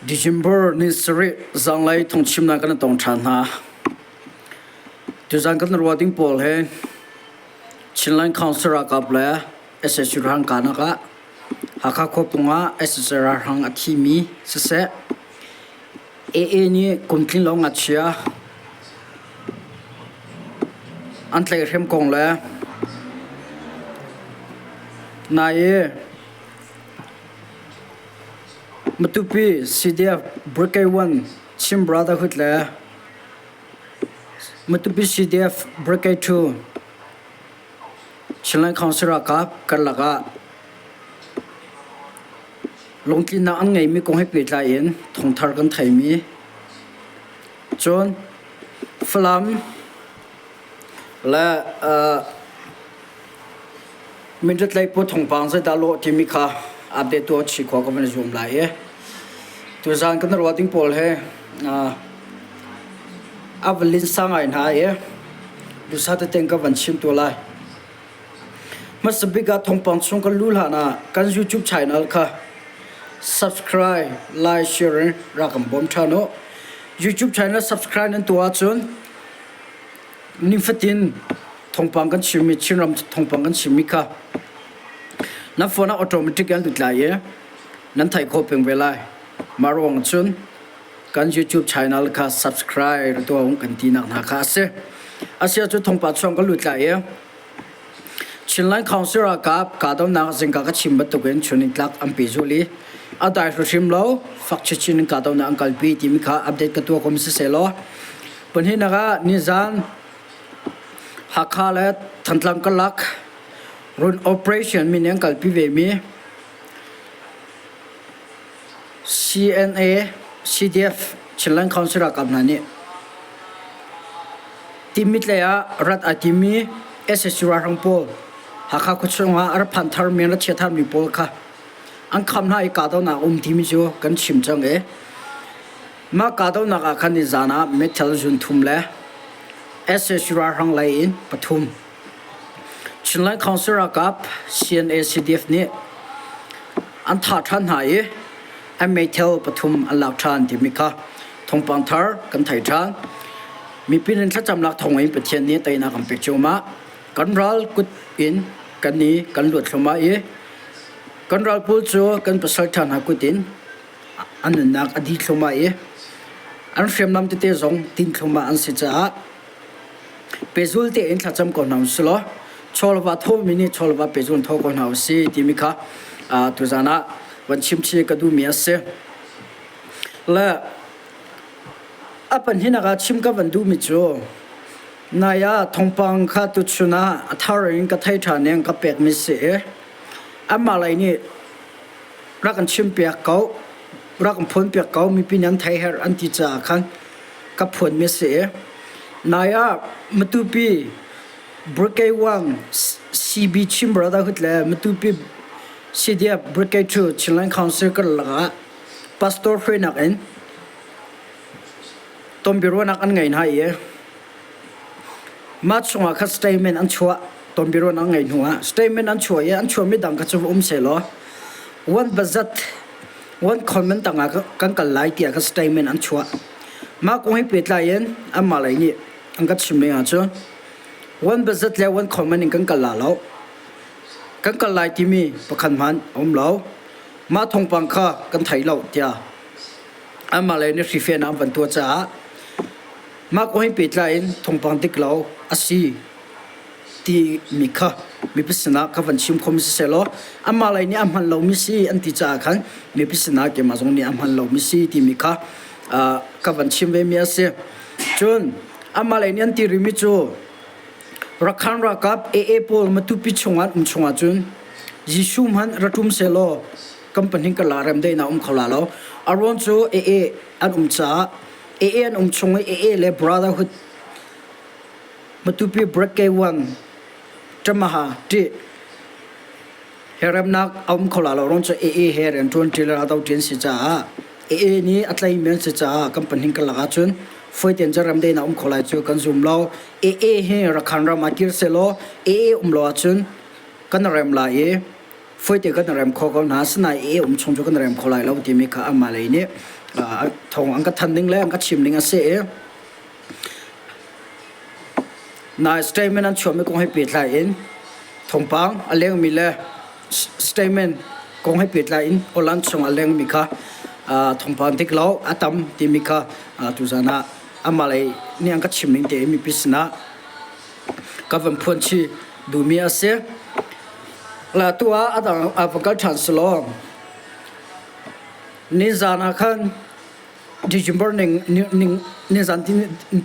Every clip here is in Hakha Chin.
December ni sarih zanlei phungchimnak kan tong ṭhan hna. Tuzan kan ruah ding pawl hi Chinland Council ralkap le sac ralhrang kahnak ah Hakha khuapung ah sac ralhrang a thimi siseh, AA nih kum tling lo ngakchia an tlaihhrem kong le nai i Matupi CDF Brigade 1 Chin Brotherhood le Matupi CDF Brigade 2 Chinland Council ralkap karlak ah lungtlinnak an ngeimi kong he pehtlai in thawngthar kan theimi. Cun Falam le Mindat lei pu thawngpang zeidah lawh timi kha update tuah chih khawh ka van i zuam lai i tuzaan kan ruah ding pawl he a van linsa ngai hna i duhsah tete ka van chim tuah lai. Hmasa bik ah thawngpang chung kan luh hlan ah kan YouTube channel kha subscribe, like, share in rak kan bawm ṭhan u. YouTube channel subscribe nan tuah ahcun nifatin thawngpang kan chimmi Chinram thawngpang kan chimmi kha nan phone ah automatic an lut lai i nan theih khawh peng ve lai. Mah ruang cun kan YouTube channel kha subscribe tuah kan tinak hna kha a si. Asia cu thawngpa chuang kan lut lai i Chinland Council ralkap kahdohnak zingka ka chim bantukin chunin tlak an pe zul i a dai hrim lo fak chinchin in kahdohnak an kalpi timi kha update ka tuah ko mi siseh law pahnihnak ah nizan Hakha le Thantlang karlak run operation min an kalpi ve mi CNA, CDF, Chinland Council ralkap hna nih Timit lei ah rat ai timi sac ralhrang pawl Hakha khuachung ah a ra phan tharmi an ra chia tharmi pawl kha an kham hna i kahdohnak a um timi cu kan chim cang i mah kahdohnak ah khan nizaan ah meithal zun thum le sac ralhrang lei in pathum Chinland Council ralkap CNA CDF nih an thah ṭhan hna i an meithal pathum an lak ṭhan timi kha thawngpang thar kan thei ṭhan. Mipi nan thlacamnak thawngin Pathian nih teinak kan pek cuahmah. Kan ral kut in kan i kan luat thluahmah i kan ral pawl cu kan pasalṭha hna kut in an nunnak a dih thluahmah i an hriamnam tete zong tin thluahmah an si caah pehzul tein thlacam ko hna usih law chawlva thawmi nih chawlva pehzul thaw ko hna usih timi kha tuzaan ah van chimchih ka duhmi a si. Le a pahnihnak ah chim ka van duhmi cu nai ah thawngpang kha tuchun ah a thar in ka thei ṭhan i an ka pekmi si i anmah lei nih rak kan chimpiak ko rak kan phuanpiak ko mipi nih an thei herh an ti caah khan ka phuanmi a si i nai ah Matupi Brigade 1 CB Chin Brotherhood le Matupi CDF Brigade 2 Chinland Council karlak ah pastor hruainak in tonbiaruahnak an ngei hna i mah chungah khan statement an chuah tonbiaruahnak an ngeih hnu ah statement an chuah i an chuahmi dang kha cu va um sehlaw one bazat one comment tangah kan kal lai tiah kha statement an chuah. Mah kong he pehtlai in anmah lei nih an kan chim ning ahcun one bazat le one comment in kan kal la lo. Kan kal lai timi pakhat hmanh a um lo. Mah thawngpang kha kan thei lo tiah anmah lei nih hrifian an van tuah caah mah kong he pehtlai in thawngpang dik lo a si timi kha mipi sinah ka van chim khomi sisehlaw anmah lei nih a hman lomi si an ti caah khan mipi sinah keimah zong nih a hman lomi si timi kha ka van chim vemi a si. Cun anmah lei nih an ti rihmi cu Rakhan ralkap AA pawl Matupi chungah um chungah cun Jesuh hmanh ra ṭum sehlaw kan pahnih kan la rem daihnak um kho la lo. A ruang cu AA an um caah AA an um chung i AA le Brotherhood Matupi Break-K1 Ṭamaha ṭih he remnak a um kho la lo ruang cu AA he rianṭuan ṭi le raldo ṭi an si caah AA nih a tlaimi an si caah kan pahnih kan lak ahcun fawi tein cun remdaihnak um kho lai cu kan zum lo. AA hi Rakhan ram ah kir sehlaw AA um lo ahcun kan rem lai i fawi te kan rem kho ko hna. Asinain AA um chung cu kan rem kho lai lo timi kha anmah lei nih Thawng an ka thanh ning le an ka chim ning a si i nai statement an chuahmi kong he pehtlai in thawngpang a lengmi le statement kong he pehtlai in awlan chung a lengmi kha thawngpang dik lo a tam timi kha tuzan ah amah lei nih an ka chim ning tein mipi sinah ka van phuan chih duhmi a si. La tu ah a dang a va kal ṭhan selaw nizan ah khan December ning ning nizan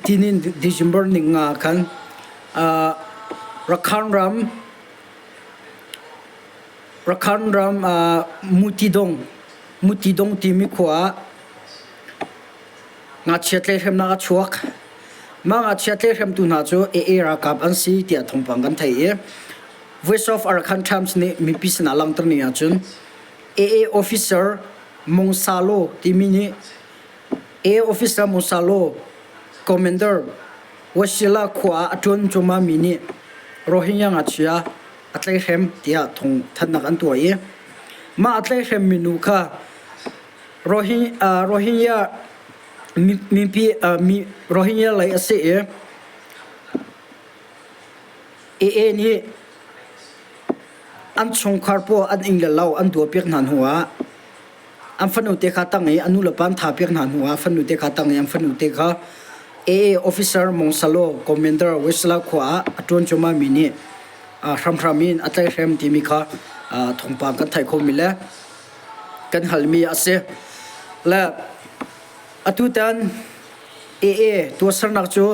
tinin December ning nga khan Rakhine ram Rakhine ram Mutidong Mutidong timi khua ah ngakchia tlaihhremnak a chuak. Mah ngakchia tlaihhremtu hna cu AA ralkap an si tiah thawngpang kan theih i Voice of Arakan Times nih mipi sinah langhter ning ahcun AA officer Mong Salo timi nih AA officer Mong Salo commander Wasila khua ah a ṭuan cuahmah mi nih Rohingya ngakchia a tlaihhrem tiah thawng thanhnak an tuah i mah a tlaihhrem mi nu kha Rohingya mipi Rohingya lei a si i AA nih an chungkhar pawl an ing le lo an duahpiak hna hnuah an fanute kha tang i an nulepa an thapiak hna hnuah fanute kha tang i an fanute kha AA officer Mong Salo Commander Wesla khua ah a ṭuan cuahmahmi nih hramhram in a tlaihhrem timi kha thawngpang kan theih khomi le kan halmi a si. Le atutan AA tuahsernak cu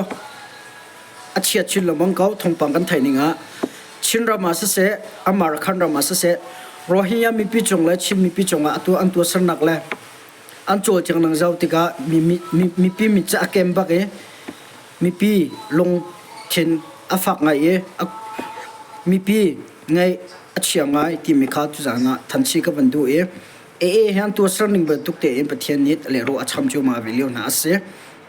a chia chin lengmang ko thawngpang kan theih ning ah Chinram ah siseh Amarakan ram ah siseh Rohingya mipi cung le Chin mipi cung ah atu an tuahsernak le an cawlcang nang zoh tikah mipi mit cu a kem bak i mipi lungthin a fak ngai i mipi ngaih a chia ngai timi kha tuzaan ah thanchi ka van duh i AA hi an tuahser ning bantuk tein Pathian nih leruh a cham cuahmah ve lio hna a si.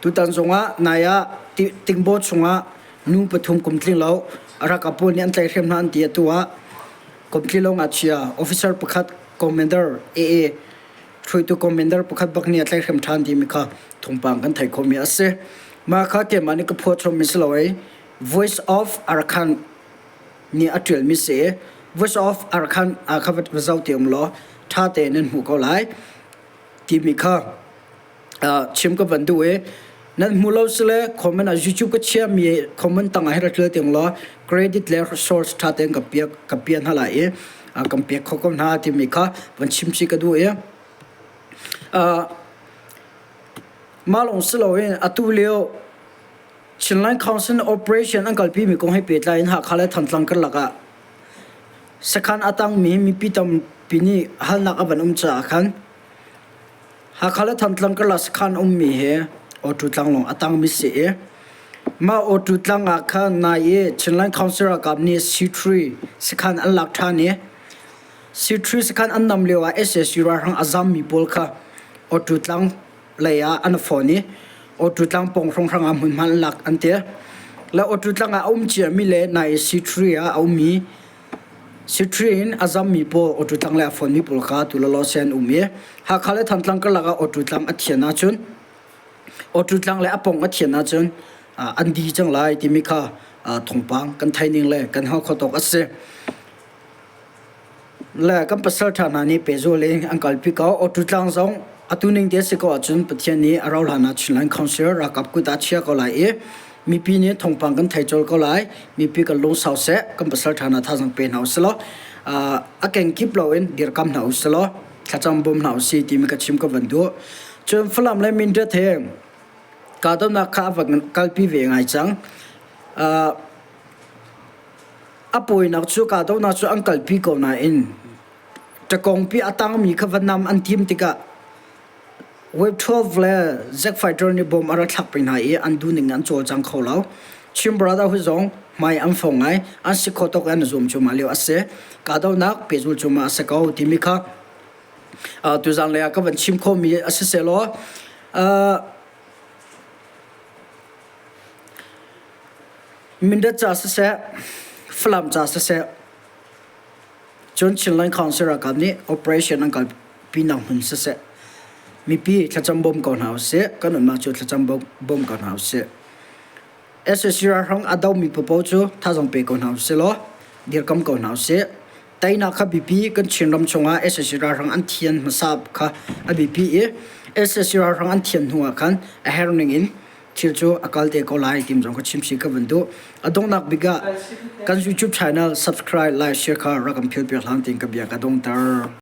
Tutan zongah nai ah tingbaw chungah nu pathum kum tling lo ralkap pawl nih an tlaihhrem hna an ti atu ah kum tling lo ngakchia officer pakhat commander AA hruaitu commander pakhat bak nih a tlaihhrem ṭhan timi kha thawngpang kan theih khawhmi a si. Mah kha keimah nih ka phuah chommi si lo ei Voice of Arakan nih a ṭialmi si. Voice of Arakan ah kha va zoh te um law ṭha tein nan hmuh ko lai timi kha chim ka van duh i nan hmu lo sile comment ah YouTube ka chiami comment tang ah hi ra ṭial tiang law credit le source ṭha tein ka piak ka pia hna lai i kan pek kho ko hna timi kha van chim chih ka duh i mah lawng si loin atu lio Chinland Council operation an kalpi mi kong he pehtlai in Hakha le Thantlang karlak ah sakhan a tangmi mipi tampi nih halnak a van um caah khan Hakha le Thantlang karlak sakhan ummi hi Awṭu tlang lawng a tangmi si i mah Awṭu tlang ah khan nai i Chinland Council ralkap nih C3 sakhan an lak ṭhan i C3 sakhan an nam lio ah sac ralhrang a zammi pawl kha Awṭu tlang lei ah an fawn i Awṭu tlang pawng hrawnghrang ah hmunhma an lak an ti. Le Awṭu tlang ah a um ciami le nai C3 ah a ummi C3 in a zammi pawl Awṭu tlang le a fawnmi pawl kha tu lawlaw se an um i Hakha le Thantlang karlak ah Awṭu tlang a thian ahcun Awṭu tlang le a pong a thian ahcun an di cang lai timi kha thawngpang kan thei ning le kan hal kho tawk a si. Le kan pasal ṭha hna nih pehzul in an kalpi ko. Awṭu tlang zong atu ning te a si ko ahcun Pathian nih a rauh hlan ah Chinland Council ralkap kut ah chia ko lai i mipi nih thawngpang kan thei colh ko lai. Mipi kan lungsau seh, kan pasal ṭha hna thazaang pe hna usih law a kengkip loin dirkam hna usih law thlacam bawm hna usih timi ka chim ka van duh. Cun Falam le Mindat he kahdohnak kha a van kalpi ve ngai cang. A pawinak cu kahdohnak cu an kalpi ko nain ṭakawngpi a tangmi kha va nam an tim tikah Wave 12 le Zack Fighter nih bom a rak thlak peng hna i an duhning an cawlcang kho lo. Chin Brotherhood zong hmai an fong ngai, an si kho tawk in an zuam cuahmah lio a si. Kahdohnak pehzulh cuahmah a si ko timi kha tuzaan lei ah ka van chim khawhmi a si sehlaw Mindat ca siseh, Falam ca siseh, cun Chinland Council ralkap nih operation an kalpinak hmun siseh. Mipi thlacam bawm ko hna usih. Kan umnak cu thlacam bawm ko hna usih. SSC ralhrang a domi paohpaoh cu thazaang pe ko hna usih law dirkam ko hna usih. Teinak kha biapi kan Chinram chungah SSC ralhrang an thian hmasa kha a biapi i SSC ralhrang an thian hnu ah khan a herh ning in thil cu a kal te ko lai tim zong ka chim si ka van duh. A donghnak bik ah kan YouTube channel subscribe, like, share kha rak kan phil piak hlan tiin ka bia ka dongter.